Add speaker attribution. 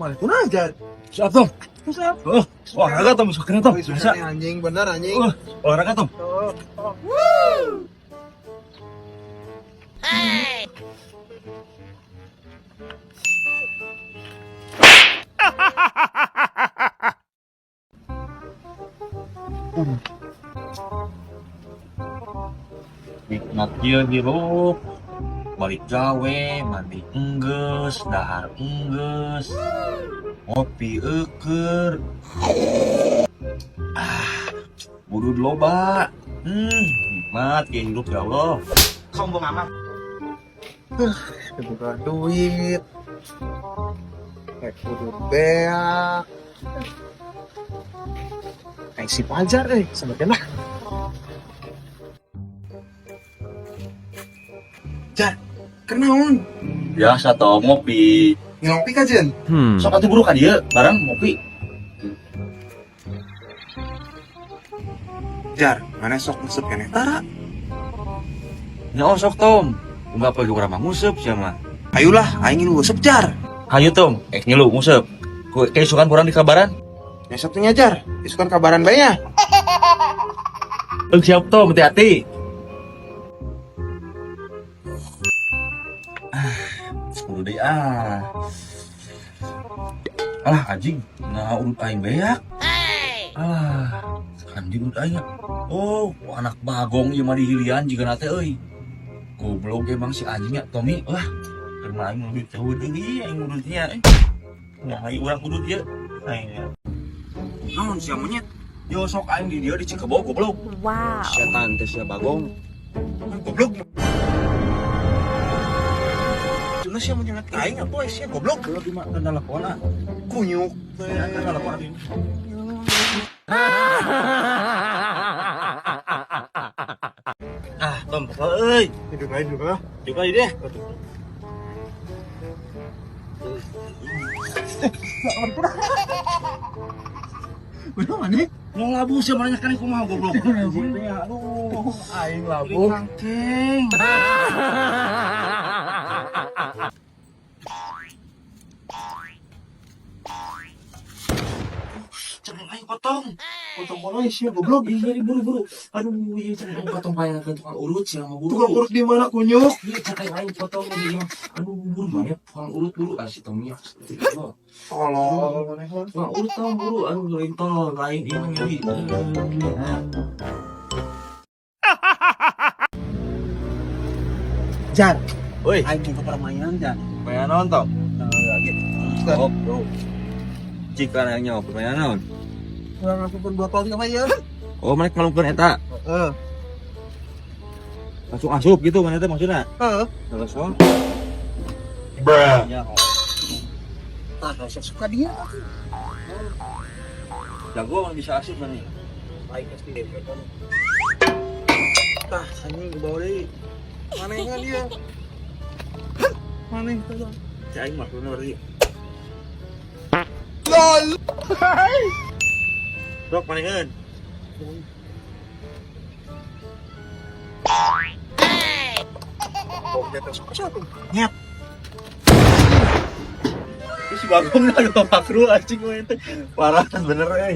Speaker 1: Mana tuh aja.
Speaker 2: Siap, Tom.
Speaker 1: Siap.
Speaker 2: Oh, olahraga Tom, sok kena Tom. Bisa.
Speaker 1: Anjing bener anjing.
Speaker 2: Oh, olahraga Tom.
Speaker 1: Oh.
Speaker 3: Hey.
Speaker 2: Nikmat ieu hirup. Balik gawe, mandi enggeus, dahar enggeus. Ngopi eueur. Ah, budud loba. Nikmat ge hirup ya Allah.
Speaker 1: Sombong amat. Bukan duit. Kayak kudu beak. Kayak si Fajar sama lah. Jar, kenaon?
Speaker 2: Biasa Tom ngopi.
Speaker 1: Ngopi kajen?
Speaker 2: Sok atuh buru ka dieu, bareng ngopi.
Speaker 1: Jar, mana sok nguseup keneh tara?
Speaker 2: Nya oh, sok Tom. Unggal poe urang mah nguseup sia mah.
Speaker 1: Ayolah, aing ngilu nguseup Jar.
Speaker 2: Hayu Tom, ngilu nguseup. Ku isukan kurang di kabaran.
Speaker 1: Besok tuh nya Jar, isukan kabaran bae nya.
Speaker 2: Siap Tom, hati-hati. Ah, udah deh ah. Alah anjing, nah urut aing beak. Alah, anjing urut aing. Oh, anak bagong ieu mah dihilian jiga teh euy. Goblok emang si anjingnya Tommy. Wah, keur mah aing lebih tahu deui aing urutnya. Nah, aing urang urut ieu. Aing. Naon sia monyet? Yo sok aing di dieu di Cikebo goblok.
Speaker 3: Wow.
Speaker 2: Setan teh sia bagong.
Speaker 1: Goblok. Cuma sih mau nyengat aing apa sih goblok?
Speaker 2: Goblok di mah kan telepon ah.
Speaker 1: Kunyuk.
Speaker 2: Ya kan telepon. Ah, Tom, kesel euy.
Speaker 1: Hidup lain juga.
Speaker 2: Juga deh.
Speaker 1: Udah mana?
Speaker 2: Mau labu sih mana kan kumaha goblok. Aduh,
Speaker 1: Aing labu.
Speaker 2: Kangkeng. Cenah aing potong.
Speaker 1: Potong kono sih goblok.
Speaker 2: Iya, buru-buru. Aduh, iya cenah aing potong payangan tukang urut sia mah buru.
Speaker 1: Tukang urut di mana kunyuk?
Speaker 2: Iya, cenah aing potong ieu mah. Aduh, buru banget tukang urut buru. Ah, si Tommy.
Speaker 1: Tolong maneh mah.
Speaker 2: Tukang urut tong buru. Aduh, lain tol, lain ieu mah nyeri.
Speaker 1: Jar,
Speaker 2: Woi,
Speaker 1: aing ke permainan Jar.
Speaker 2: permainan naon Tom?
Speaker 1: Lagi.
Speaker 2: Oh, bro. Jika yang nyawa permainan naon?
Speaker 1: Urang ngasupkeun botol sama ieu.
Speaker 2: Oh, mereka ngalungkeun eta.
Speaker 1: Heeh.
Speaker 2: Langsung asup gitu mana teh maksudnya?
Speaker 1: Heeh.
Speaker 2: Terus oh.
Speaker 1: Bruh.
Speaker 2: Ya,
Speaker 1: Tah, saya suka dia.
Speaker 2: jago mana bisa asup mana?
Speaker 1: Aing SD. Tah, anjing ke bawah deui. Maneh kan dia? Maneh tah.
Speaker 2: Si aing maksudnya berarti.
Speaker 1: LOL.
Speaker 2: Sok maneheun.
Speaker 1: Oh, jatuh suka satu. Nyet.
Speaker 2: Si Bagong lah makruh anjing mah itu. Parah bener euy.